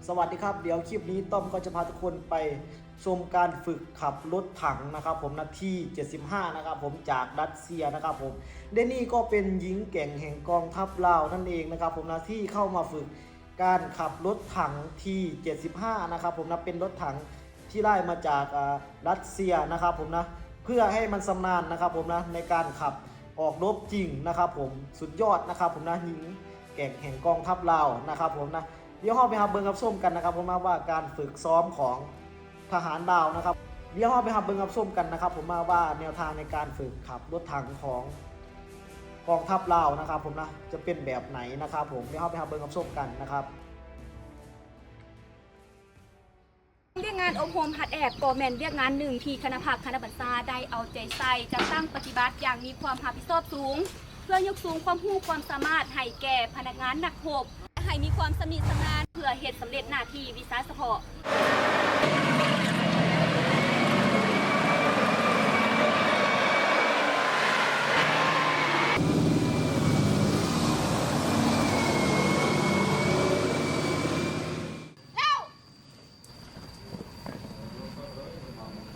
สวัสดีครับ เดี๋ยวคลิปนี้ต้อมก็จะพาทุกคนไปชมการฝึกขับรถถังนะครับผมนะ ที เจ็ดสิบห้า นะครับผม จากรัสเซียนะครับผม และนี่ก็เป็นหญิงแกร่งแห่งกองทัพลาวนั่นเองนะครับผมนะ ที่เข้ามาฝึกการขับรถถัง ที เจ็ดสิบห้า นะครับผมนะ เป็นรถถังที่ได้มาจาก อ่า รัสเซียนะครับผมนะ เพื่อให้มันชำนาญนะครับผมนะ ในการขับออกรบจริงนะครับผม สุดยอดนะครับผมนะ หญิงแกร่งแห่งกองทัพลาวนะครับผมนะ เดี๋ยวเราไปรับเบิ่งรับชมกันนะครับผมนะ ว่าการฝึกซ้อมของทหารลาวนะครับ เดี๋ยวเราไปรับเบิ่งรับชมกันนะครับผมนะ ว่าแนวทางในการฝึกขับรถถังของกองทัพลาวนะครับผมนะ จะเป็นแบบไหนนะครับผม เดี๋ยวเราไปรับเบิ่งรับชมกันนะครับ ວຽກງານອົບຮົມຫັດແອບກໍແມ່ນວຽກງານໜຶ່ງທີ່ຄະນະພັກຄະນະບັນຊາໄດ້ເອົາໃຈໃສ່ຈັດຕັ້ງປະຕິບັດຢ່າງມີຄວາມຮັບຜິດຊອບສູງ ເພື່ອຍົກສູງຄວາມຮູ້ຄວາມສາມາດໃຫ້ແກ່ພະນັກງານນັກຮົບ ໃຫ້ມີຄວາມຊຳນິຊຳນານເພື່ອເຮັດສຳເລັດໜ້າທີ່ວິຊາສະເພາະ.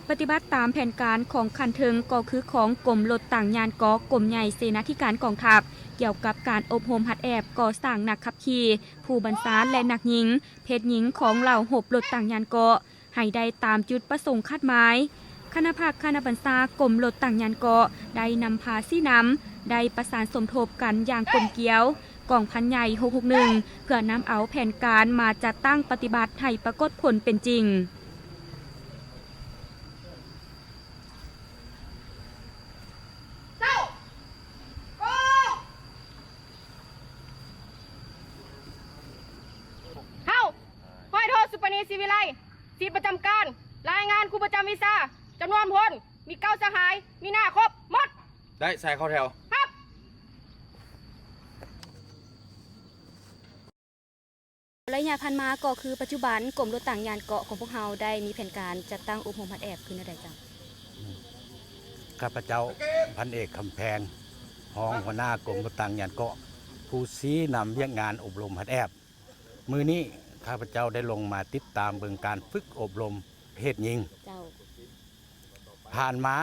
ປະຕິບັດຕາມແຜນການຂອງຂັ້ນເທິງກໍຄືຂອງກົມລົດຕັ່ງຍານເກາະ ກົມໃຫຍ່ເສນາທິການກອງທັບ ກ່ຽວກັບການອົບຮົມຫັດແອບກໍ່ສ້າງນັກຂັບຂີ່ ຜູ້ບັນຊາ ແລະ ນັກຍິງ ເພດຍິງຂອງເຫຼົ່າຮົບລົດຕັ່ງຍານເກາະ ໃຫ້ໄດ້ຕາມຈຸດປະສົງຄາດໝາຍ. ຄະນະພັກຄະນະບັນຊາກົມລົດຕັ່ງຍານເກາະ ໄດ້ນຳພາຊີ້ນຳ, ໄດ້ປະສານສົມທົບກັນຢ່າງກົມກຽວ ກອງພັນໃຫຍ່ຫົກຫົກໜຶ່ງ ເພື່ອນຳເອົາແຜນການມາຈັດຕັ້ງປະຕິບັດໃຫ້ປາກົດຜົນເປັນຈິງ. ເຮົາ ຮ້ອຍໂທ ສຸປະນີ ສີວິໄລ ສີປະຈຳການ ລາຍງານຄູປະຈຳວິຊາ ຈຳນວນຄົນ ມີເກົ້າສະຫາຍ ມີໜ້າຄົບໝົດ. ໄດ້ ໃສ່ເຂົ້າແຖວ. ຮັບ. ໄລຍະຜ່ານມາກໍຄືປັດຈຸບັນ ກົມລົດຕັ່ງຍານເກາະຂອງພວກເຮົາໄດ້ມີແຜນການຈັດຕັ້ງອົບຮົມຫັດແອບຄືແນວໃດເຈົ້າ? ຂ້າພະເຈົ້າ ພັນເອກ ຄຳແພງ ຮອງຫົວໜ້າກົມລົດຕັ່ງຍານເກາະ ຜູ້ຊີ້ນຳວຽກງານອົບຮົມຫັດແອບ. ມື້ນີ້ຂ້າພະເຈົ້າໄດ້ລົງມາຕິດຕາມເບິ່ງການຝຶກອົບຮົມເພດຍິງ. ເຈົ້າ. ຜ່ານມາ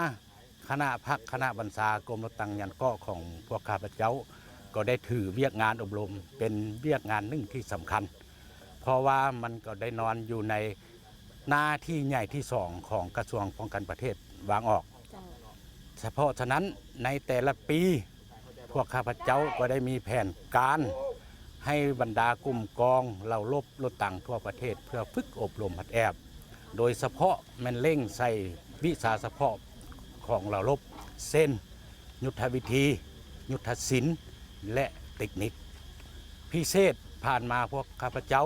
ຄະນະພັກຄະນະບັນຊາກົມລົດຕັ່ງຍານເກາະຂອງພວກຂ້າພະເຈົ້າ ກໍໄດ້ຖືວຽກງານອົບຮົມເປັນວຽກງານໜຶ່ງທີ່ສຳຄັນ ເພາະວ່າມັນກໍໄດ້ນອນຢູ່ໃນໜ້າທີ່ໃຫຍ່ທີສອງຂອງກະຊວງປ້ອງກັນປະເທດວາງອອກ. ເຈົ້າ. ສະເພາະສະນັ້ນ ໃນແຕ່ລະປີ ພວກຂ້າພະເຈົ້າກໍໄດ້ມີແຜນການໃຫ້ບັນດາກຸ່ມກອງເຫຼົ່າລົບລົດຕັງທົ່ວປະເທດ ເພື່ອຝຶກອົບຮົມຫັດແອບ ໂດຍສະເພາະແມ່ນເລັ່ງໃສ່ວິຊາສະເພາະຂອງເຫຼົ່າລົບ ເຊັ່ນ ຍຸດທະວິທີ, ຍຸດທະສິນ ແລະ ເຕັກນິກ. ພິເສດຜ່ານມາພວກຂ້າພະເຈົ້າ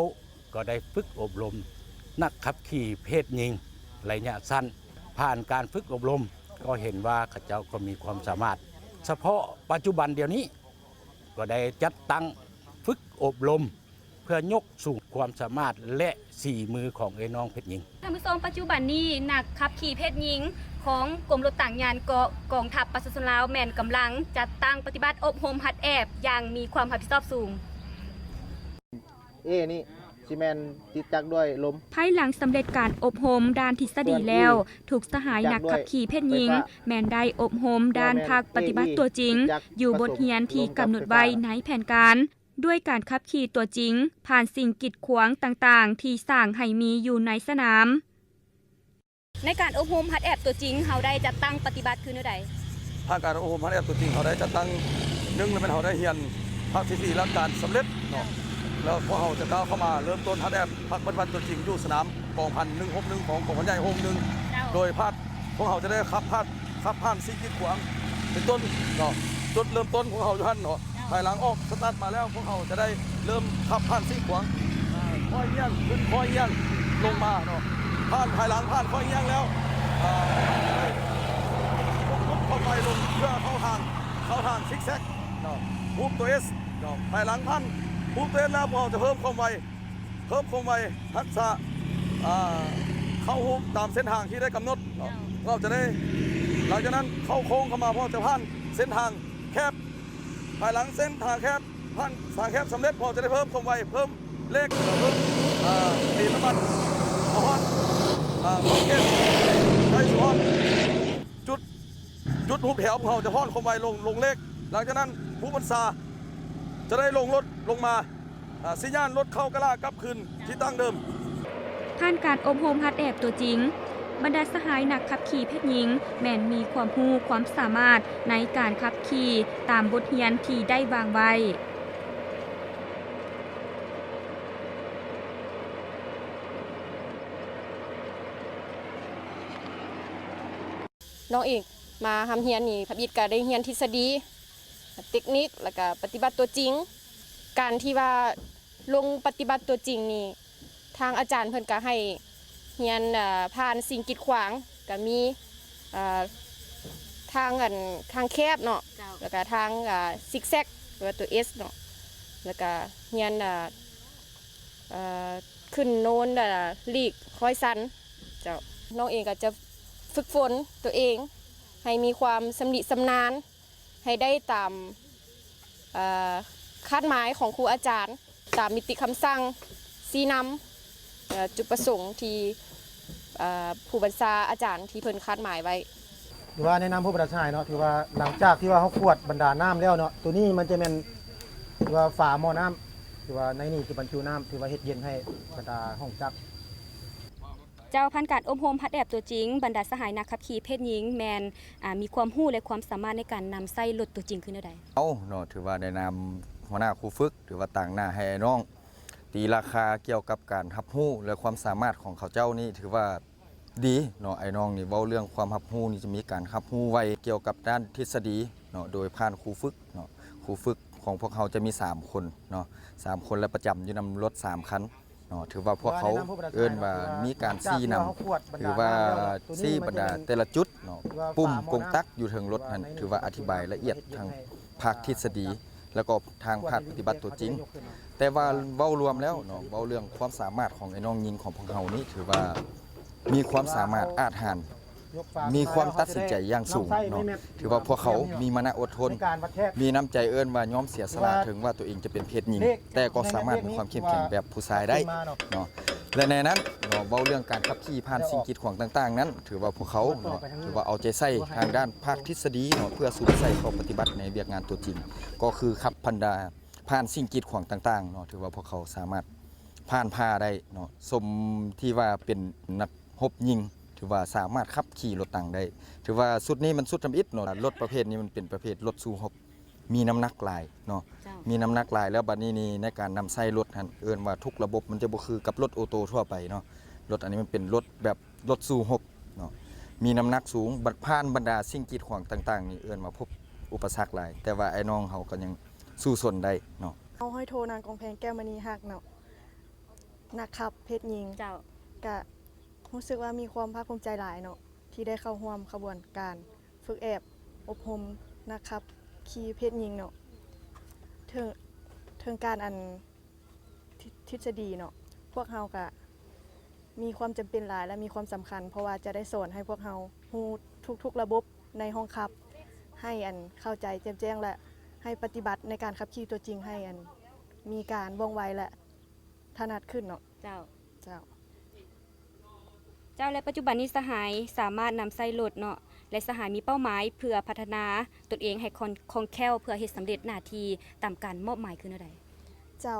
ກໍໄດ້ຝຶກອົບຮົມນັກຂັບຂີ່ເພດຍິງໄລຍະສັ້ນ. ຜ່ານການຝຶກອົບຮົມກໍເຫັນວ່າເຂົາເຈົ້າກໍມີຄວາມສາມາດ. ສະເພາະປັດຈຸບັນດຽວນີ້ ກໍໄດ້ຈັດຕັ້ງຝຶກອົບຮົມ ເພື່ອຍົກສູງຄວາມສາມາດ ແລະ ສີມືຂອງເອື້ອຍນ້ອງເພດຍິງ. ທ່ານຜູ້ຊົມ, ປັດຈຸບັນນີ້ ນັກຂັບຂີ່ເພດຍິງຂອງກົມລົດຕັງຍານເກາະ ກອງທັບປະຊາຊົນລາວ ແມ່ນກຳລັງຈັດຕັ້ງປະຕິບັດອົບຮົມຫັດແອບຢ່າງມີຄວາມຮັບຜິດຊອບສູງ. ເອນີ້ຊິແມ່ນຕິດຈັກດ້ວຍລົມ. ພາຍຫຼັງສຳເລັດການອົບຮົມດ້ານທິດສະດີແລ້ວ, ທຸກສະຫາຍນັກຂັບຂີ່ເພດຍິງ ແມ່ນໄດ້ອົບຮົມດ້ານພາກປະຕິບັດຕົວຈິງ ຢູ່ບົດຮຽນທີ່ກຳນົດໄວ້ໃນແຜນການ ດ້ວຍການຂັບຂີ່ຕົວຈິງ ຜ່ານສິ່ງກີດຂວາງຕ່າງໆ ທີ່ສ້າງໃຫ້ມີຢູ່ໃນສະໜາມ. ໃນການອົບຮົມຫັດແອບຕົວຈິງ ເຮົາໄດ້ຈັດຕັ້ງປະຕິບັດຄືແນວໃດ? ຜ່ານການອົບຮົມຫັດແອບຕົວຈິງ ເຮົາໄດ້ຈັດຕັ້ງ ໜຶ່ງແມ່ນເຮົາໄດ້ຮຽນພາກທິດສະດີຫຼັກການສຳເລັດເນາະ ແລ້ວພວກເຮົາຈະກ້າວເຂົ້າມາເລີ່ມຕົ້ນຫັດແອບພາກປະຕິບັດຕົວຈິງ ຢູ່ສະໜາມກອງພັນໜຶ່ງຫົກໜຶ່ງ ຂອງກອງພັນໃຫຍ່ຫົກຫົກໜຶ່ງ ໂດຍພາກ ພວກເຮົາຈະໄດ້ຂັບຜ່ານ ຂັບຜ່ານສິ່ງກີດຂວາງເປັນຕົ້ນເນາະ ຈຸດເລີ່ມຕົ້ນພວກເຮົາຢູ່ຫັ້ນເນາະ. ພາຍຫຼັງອອກສະຕາດມາແລ້ວ ພວກເຮົາຈະໄດ້ເລີ່ມຂັບຜ່ານສິ່ງຂວາງ ຄ່ອຍຍ່ຽງຂຶ້ນ ຄ່ອຍຍ່ຽງລົງມາເນາະ ຜ່ານພາຍຫຼັງ ຜ່ານຄ່ອຍຍ່ຽງແລ້ວ ອາ ໄດ້ ເຂົ້າໄປລົງເພື່ອເຂົ້າທາງ ເຂົ້າທາງຊິກແຊັກເນາະ ຮູບຕົວເອສເນາະ. ພາຍຫຼັງຜ່ານຮູບຕົວເອສແລ້ວ ພວກເຮົາຈະເພີ່ມຄວາມໄວ ເພີ່ມຄວາມໄວ ຮັກສາ ອາ ເຂົ້າຮູບຕາມເສັ້ນທາງທີ່ໄດ້ກຳນົດເນາະ. ເຮົາຈະໄດ້ ຫຼັງຈາກນັ້ນເຂົ້າໂຄ້ງເຂົ້າມາ ພວກເຮົາຈະຜ່ານເສັ້ນທາງແຄບ ພາຍຫຼັງເສັ້ນທາງແຄບ ຜ່ານທາງແຄບສຳເລັດ ພວກເຮົາຈະໄດ້ເພີ່ມຄວາມໄວ ເພີ່ມ ເລກ ເບິ່ງ ເອີ ຕີລະບັດ ບໍ່ຮອດ ເອີ ເຂດໃກ້ຊິຮອດ ຈຸດ ຈຸດຮູບແຖວ ພວກເຮົາຈະຮ່ອນຄວາມໄວລົງ ລົງເລກ. ຫຼັງຈາກນັ້ນ ຜູ້ບັນຊາຈະໄດ້ລົງລົດລົງມາ ເອີ ຊິຍານລົດເຂົ້າກະລາກັບຄືນທີ່ຕັ້ງເດີມ. ຜ່ານການອົບຮົມຫັດແອບຕົວຈິງ, ບັນດາສະຫາຍນັກຂັບຂີ່ເພດຍິງ ແມ່ນມີຄວາມຮູ້ຄວາມສາມາດໃນການຂັບຂີ່ຕາມບົດຮຽນທີ່ໄດ້ວາງໄວ້. ນ້ອງເອງມາຮ່ຳຮຽນນີ້ ທຳອິດກະໄດ້ຮຽນທິດສະດີ, ເຕັກນິກ ແລ້ວກະປະຕິບັດຕົວຈິງ. ການທີ່ວ່າລົງປະຕິບັດຕົວຈິງນີ້ ທາງອາຈານເພິ່ນກະໃຫ້ຮຽນ ເອີ ຜ່ານສິ່ງກີດຂວາງ ກະມີ ເອີ ທາງ ອັນ ທາງແຄບເນາະ ເຈົ້າ ແລ້ວກະທາງ ເອີ ຊິກແຊັກ ຫຼືວ່າຕົວເອັສເນາະ ແລ້ວກະຮຽນ ເອີ ເອີ ຂຶ້ນໂນນ ເອີ ລີກຮ້ອຍຊັ້ນເຈົ້າ. ນ້ອງເອງກະຈະຝຶກຝົນຕົວເອງໃຫ້ມີຄວາມຊຳນິຊຳນານ ໃຫ້ໄດ້ຕາມ ເອີ ຄາດໝາຍຂອງຄູອາຈານ, ຕາມນິຕິຄຳສັ່ງຊີ້ນຳ ເອີ ຈຸດປະສົງທີ່ ເອີ ຜູ້ບັນຊາອາຈານທີ່ເພິ່ນຄາດໝາຍໄວ້. ຖືວ່າແນະນຳຜູ້ບັນດາສະຫາຍເນາະ, ຖືວ່າຫຼັງຈາກທີ່ວ່າເຮົາກວດບັນດານ້ຳແລ້ວເນາະ, ໂຕນີ້ມັນຈະແມ່ນ ຖືວ່າຝາໝໍ້ນ້ຳ, ຖືວ່າໃນນີ້ຈະບັນຈຸນ້ຳ, ຖືວ່າເຮັດເຢັນໃຫ້ບັນດາຫ້ອງຈັກ. ເຈົ້າ, ຜ່ານການອົບຮົມຫັດແອບຕົວຈິງ, ບັນດາສະຫາຍນັກຂັບຂີ່ເພດຍິງແມ່ນ ອາ ມີຄວາມຮູ້ ແລະ ຄວາມສາມາດໃນການນຳໃຊ້ລົດຕົວຈິງຄືແນວໃດ? ເອົາເນາະ, ຖືວ່າໃນນາມຫົວໜ້າຄູຝຶກ ຖືວ່າຕາງໜ້າໃຫ້ອ້າຍນ້ອງ ຕີລາຄາກ່ຽວກັບການຮັບຮູ້ ແລະ ຄວາມສາມາດຂອງເຂົາເຈົ້ານີ້ ຖືວ່າດີເນາະ. ອ້າຍນ້ອງນີ້ເວົ້າເລື່ອງຄວາມຮັບຮູ້ນີ້ ຈະມີການຮັບຮູ້ໄວກ່ຽວກັບດ້ານທິດສະດີເນາະ, ໂດຍຜ່ານຄູຝຶກເນາະ. ຄູຝຶກຂອງພວກເຮົາຈະມີສາມຄົນເນາະ, ສາມຄົນ ແລະ ປະຈຳຢູ່ນຳລົດສາມຄັນເນາະ. ຖືວ່າພວກເຂົາເອີ້ນວ່າມີການຊີ້ນຳ ຫຼືວ່າຊີ້ບັນດາແຕ່ລະຈຸດເນາະ, ປຸ່ມກົງຕັກຢູ່ເທິງລົດຫັ້ນ ຖືວ່າອະທິບາຍລະອຽດທັງພາກທິດສະດີ ແລ້ວກໍທາງພາກປະຕິບັດຕົວຈິງ. ແຕ່ວ່າເວົ້າລວມແລ້ວເນາະ, ເວົ້າເລື່ອງຄວາມສາມາດຂອງໄອ້ນ້ອງຍິງຂອງພວກເຮົານີ້ ຖືວ່າມີຄວາມສາມາດອາດຫານ ມີຄວາມຕັດສິນໃຈຢ່າງສູງເນາະ. ຖືວ່າພວກເຂົາມີມານະອົດທົນ, ມີນ້ຳໃຈເອີ້ນວ່າຍອມເສຍສະຫຼະ ເຖິງວ່າຕົວເອງຈະເປັນເພດຍິງ ແຕ່ກໍສາມາດມີຄວາມເຂັ້ມແຂງແບບຜູ້ຊາຍໄດ້ເນາະ. ແລະ ໃນນັ້ນເນາະ, ເວົ້າເລື່ອງການຂັບຂີ່ຜ່ານສິ່ງກີດຂວາງຕ່າງໆນັ້ນ ຖືວ່າພວກເຂົາເນາະ ຖືວ່າເອົາໃຈໃສ່ທາງດ້ານພາກທິດສະດີເນາະ ເພື່ອສຸມໃສ່ເຂົ້າປະຕິບັດໃນວຽກງານຕົວຈິງ ກໍຄືຂັບພັນດາ ຜ່ານສິ່ງກີດຂວາງຕ່າງໆເນາະ. ຖືວ່າພວກເຂົາສາມາດຜ່ານຜ່າໄດ້ເນາະ, ສົມທີ່ວ່າເປັນນັກຮົບຍິງ ຖືວ່າສາມາດຂັບຂີ່ລົດຕັງໄດ້. ຖືວ່າຊຸດນີ້ມັນຊຸດທຳອິດເນາະ, ລົດປະເພດນີ້ມັນເປັນປະເພດລົດສູ້ຮົບ ມີນ້ຳໜັກຫຼາຍເນາະ. ເຈົ້າ. ມີນ້ຳໜັກຫຼາຍ ແລ້ວບັດນີ້ນີ້ໃນການນຳໃຊ້ລົດຫັ້ນ ເອີ້ນວ່າທຸກລະບົບມັນຈະບໍ່ຄືກັບລົດໂອໂຕທົ່ວໄປເນາະ. ລົດອັນນີ້ມັນເປັນລົດແບບລົດສູ້ຮົບເນາະ, ມີນ້ຳໜັກສູງ, ບັດຜ່ານບັນດາສິ່ງກີດຂວາງຕ່າງໆນີ້ ເອີ້ນວ່າພົບອຸປະສັກຫຼາຍ, ແຕ່ວ່າອ້າຍນ້ອງເຮົາກໍຍັງສູ້ຊົນໄດ້ເນາະ. ເຮົາຮ້ອຍໂທ ນາງກອງແພງ ແກ້ວມະນີຮັກເນາະ, ນັກຂັບເພດຍິງ. ເຈົ້າ. ກະຮູ້ສຶກວ່າມີຄວາມພາກພູມໃຈຫຼາຍເນາະ ທີ່ໄດ້ເຂົ້າຮ່ວມຂະບວນການຝຶກແອບອົບຮົມນັກຂັບຂີ່ເພດຍິງເນາະ. ເຖິງ ເຖິງການອັນ ທິ ທິດສະດີເນາະ, ພວກເຮົາກະມີຄວາມຈຳເປັນຫຼາຍ ແລະ ມີຄວາມສຳຄັນ ເພາະວ່າຈະໄດ້ສອນໃຫ້ພວກເຮົາຮູ້ທຸກໆລະບົບໃນຫ້ອງຂັບ ໃຫ້ອັນເຂົ້າໃຈແຈ່ມແຈ້ງ ແລະ ໃຫ້ປະຕິບັດໃນການຂັບຂີ່ຕົວຈິງໃຫ້ອັນມີການວ່ອງໄວ ແລະ ຖະໜັດຂຶ້ນເນາະ. ເຈົ້າ. ເຈົ້າ. ເຈົ້າ ແລະ ປັດຈຸບັນນີ້ສະຫາຍສາມາດນຳໃຊ້ລົດເນາະ ແລະ ສະຫາຍມີເປົ້າໝາຍເພື່ອພັດທະນາຕົນເອງໃຫ້ຄ່ອງ ຄ່ອງແຄ້ວ ເພື່ອເຮັດສຳເລັດໜ້າທີ່ຕາມການມອບໝາຍຄືແນວໃດ? ເຈົ້າ,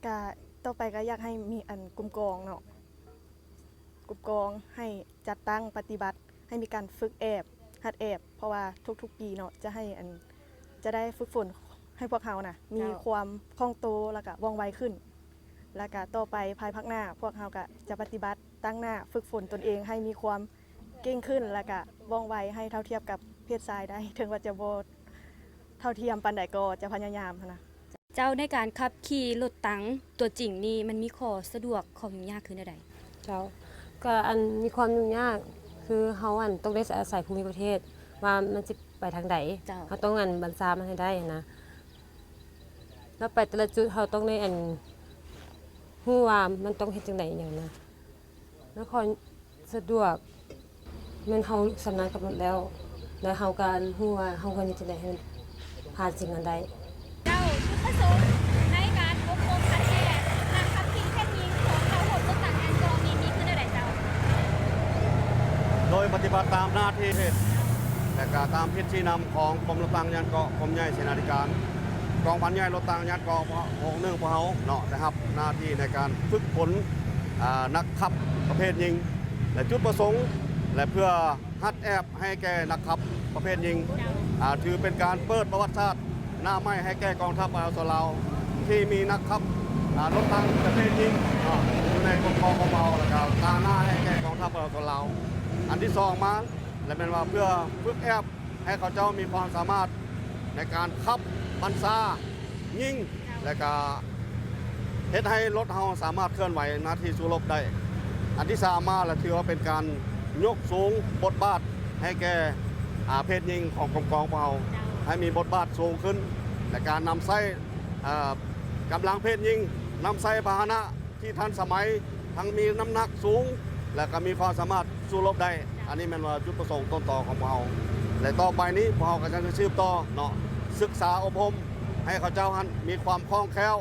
ກະຕໍ່ໄປກະຢາກໃຫ້ມີອັນກຸ່ມກອງເນາະ, ກຸ່ມກອງໃຫ້ຈັດຕັ້ງປະຕິບັດ ໃຫ້ມີການຝຶກແອບ ຫັດແອບ ເພາະວ່າທຸກໆປີເນາະ ຈະໃຫ້ອັນ ຈະໄດ້ຝຶກຝົນໃຫ້ພວກເຮົານະ ມີ ເຈົ້າ ຄວາມຄ່ອງໂຕ ແລ້ວກະວ່ອງໄວຂຶ້ນ. ແລ້ວກະຕໍ່ໄປພາຍພາກໜ້າ ພວກເຮົາກະຈະປະຕິບັດຕັ້ງໜ້າຝຶກຝົນຕົນເອງໃຫ້ມີຄວາມເກັ່ງຂຶ້ນ ແລ້ວກະວ່ອງໄວໃຫ້ເທົ່າທຽບກັບເພດຊາຍໄດ້, ເຖິງວ່າຈະບໍ່ເທົ່າທຽມປານໃດກໍຈະພະຍາຍາມຫັ້ນນະ. ເຈົ້າ, ໃນການຂັບຂີ່ລົດຕັງຕົວຈິງນີ້ ມັນມີຂໍ້ສະດວກ ຂໍ້ຫຍຸ້ງຍາກຄືແນວໃດ? ເຈົ້າ, ກໍອັນມີຄວາມຫຍຸ້ງຍາກ ຄືເຮົາອັນຕ້ອງໄດ້ອາໄສພູມິປະເທດວ່າມັນຊິໄປທາງໃດ. ເຈົ້າ. ເຮົາຕ້ອງອັນບັນຊາມັນໃຫ້ໄດ້ຫັ້ນນະ. ແລ້ວໄປແຕ່ລະຈຸດເຮົາຕ້ອງໄດ້ອັນ ຮູ້ວ່າມັນຕ້ອງເຮັດຈັ່ງໃດອີ່ຫຍັງນະ. ແລ້ວຂ້ອຍສະດວກ ແມ່ນເຮົາຊຳນານກັບລົດແລ້ວ ແລ້ວເຮົາກໍອັນ ຮູ້ວ່າເຮົາຄວນເຮັດຈັ່ງໃດໃຫ້ມັນຜ່ານສິ່ງນັ້ນໄດ້. ເຈົ້າ, ຈຸດປະສົງໃນການອົບຮົມຄັດແຍກນັ ປະຕິບັດຕາມໜ້າທີ່ ແລະກະຕາມທິດຊີ້ນຳຂອງກົມລົດຕັ້ງຍານເກາະ ກົມໃຫຍ່ເສນາທິການ ກອງພັນໃຫຍ່ລົດຕັ້ງຍານເກາະພວກໜຶ່ງພວກເຮົາເນາະ ໄດ້ຮັບໜ້າທີ່ໃນການຝຶກຝົນ ອາ ນັກຂັບປະເພດຍິງ ແລະຈຸດປະສົງ ແລະເພື່ອ ຮັດແອບໃຫ້ແກ່ນັກຂັບປະເພດຍິງ ເຈົ້າ ອາ ຖືເປັນການເປີດປະຫວັດສາດໜ້າໃໝ່ໃຫ້ແກ່ກອງທັບປະຊາຊົນລາວ ທີ່ມີນັກຂັບ ອາ ລົດຖັງປະເພດຍິງ ເນາະ ຢູ່ໃນປົກຄອງຂອງເຮົາ ແລ້ວກໍຕາໜ້າໃຫ້ແກ່ກອງທັບປະຊາຊົນລາວ. ອັນທີສອງມາ ແລະແມ່ນວ່າເພື່ອຝຶກແອບ ໃຫ້ເຂົາເຈົ້າມີຄວາມສາມາດໃນການຂັບບັນຊາຍິງ ແລະກະເຮັດໃຫ້ລົດເຮົາສາມາດເຄື່ອນໄຫວໜ້າທີ່ສູ້ລົບໄດ້. ອັນທີສາມມາລະຖືວ່າເປັນການຍົກສູງບົດບາດໃຫ້ແກ່ ອາ ເພດຍິງຂອງກົມກອງພວກເຮົາ ເຈົ້າ ໃຫ້ມີບົດບາດສູງຂຶ້ນ ແລະການນຳໃຊ້ ເອີ ກຳລັງເພດຍິງ ນຳໃຊ້ພາຫະນະ ທີ່ທັນສະໄໝ ທັງມີນ້ຳໜັກສູງ ແລະກໍມີຄວາມສາມາດສູ້ລົບໄດ້. ອັນນີ້ແມ່ນວ່າຈຸດປະສົງຕົ້ນຕໍຂອງພວກເຮົາ ແລະຕໍ່ໄປນີ້ພວກເຮົາກໍຍັງຈະສືບຕໍ່ເນາະ ສຶກສາອົບຮົມໃຫ້ເຂົາເຈົ້າຫັ້ນມີຄວາມຄ່ອງແຄ້ວ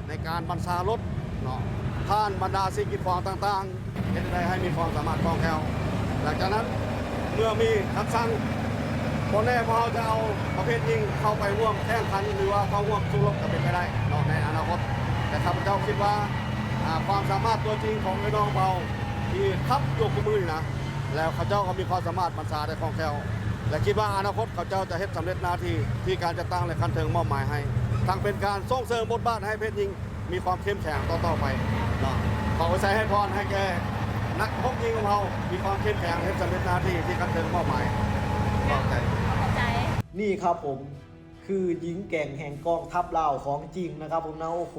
ໃນການບັນຊາລົດເນາະ ຜ່ານບັນດາສິ່ງກີດຂວາງຕ່າງໆ ເຮັດໃດໃຫ້ມີຄວາມສາມາດຄ່ອງແຄ້ວ. ຫຼັງຈາກນັ້ນ ເມື່ອມີຄຳສັ່ງ ບໍ່ແນ່ພວກເຮົາຈະເອົາປະເພດຍິງເຂົ້າໄປຮ່ວມແຂ່ງຂັນ ຫຼືວ່າເຂົ້າຮ່ວມສູ້ລົບກໍເປັນໄປໄດ້ເນາະໃນອະນາຄົດ. ແຕ່ຂ້າພະເຈົ້າຄິດວ່າ ອາ ຄວາມສາມາດຕົວຈິງຂອງເອື້ອຍນ້ອງເຮົາທີ່ຂັບຢູ່ຄູ່ມື້ນີ້ນະ ແລ້ວເຂົາເຈົ້າກໍມີຄວາມສາມາດບັນຊາໄດ້ຄ່ອງແຄ້ວ ແລະຄິດວ່າອະນາຄົດເຂົາເຈົ້າຈະເຮັດສຳເລັດໜ້າທີ່ທີ່ການຈັດຕັ້ງ ແລະຂັ້ນເທິງມອບໝາຍໃຫ້ ທັງເປັນການສົ່ງເສີມບົດບາດໃຫ້ເພດຍິງ ມີຄວາມເຂັ້ມແຂງຕໍ່ໆໄປເນາະ. ຂໍອວຍໄຊໃຫ້ພອນໃຫ້ແກ່ນັກຮົບຍິງຂອງເຮົາ ມີຄວາມເຂັ້ມແຂງ ເຮັດສຳເລັດໜ້າທີ່ທີ່ຂັ້ນເທິງມອບໝາຍ. ຂອບໃຈ. ນີ້ຄັບຜົມ ຄືຍິງແກ່ງແຫ່ງກອງທັບລາວຂອງຈິງນະຄັບຜົມນະ. ໂອ້ໂຫ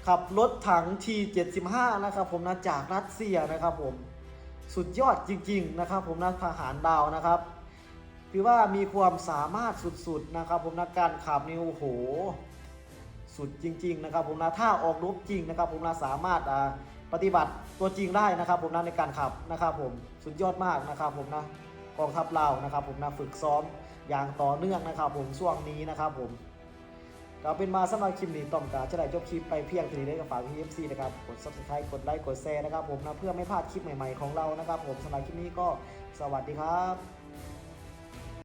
ຂັບລົດຖັງທີເຈັດສິບຫ້ານະຄັບຜົມນະ ຈາກຣັດເຊຍນະຄັບຜົມ. ສຸດຍອດຈິງໆນະຄັບຜົມນະ ທະຫານລາວນະຄັບ. ຖືວ່າມີຄວາມສາມາດສຸດໆນະຄັບຜົມນະ ການຂັບນີ້ ໂອ້ໂຫ ສຸດຈິງໆນະຄັບຜົມນະ. ຖ້າອອກລົບຈິງນະຄັບຜົມນະ ສາມາດ ອາ ປະຕິບັດຕົວຈິງໄດ້ນະຄັບຜົມນະ ໃນການຂັບນະຄັບຜົມ. ສຸດຍອດມາກນະຄັບຜົມນະ ກອງທັບລາວນະຄັບຜົມນະ ຝຶກຊ້ອມຢ່າງຕໍ່ເນື່ອງນະຄັບຜົມ ຊ່ວງນີ້ນະຄັບຜົມ. ກໍເປັນວ່າສຳລັບຄລິບນີ້ຕ້ອມກະຈະໄດ້ຈົບຄລິບໄປພຽງເທົ່ານີ້ເດີ. ກໍຝາກພີ່ໆເອັຟຊີນະຄັບ ກົດ Subscribe ກົດໄລ ກົດແຊນະຄັບຜົມນະ ເພື່ອໄມ່ພາດຄລິບໃໝ່ໆຂອງເຮົານະຄັບຜົມ. ສຳລັບຄລິບນີ້ກໍສະຫວັດດີຄັບ.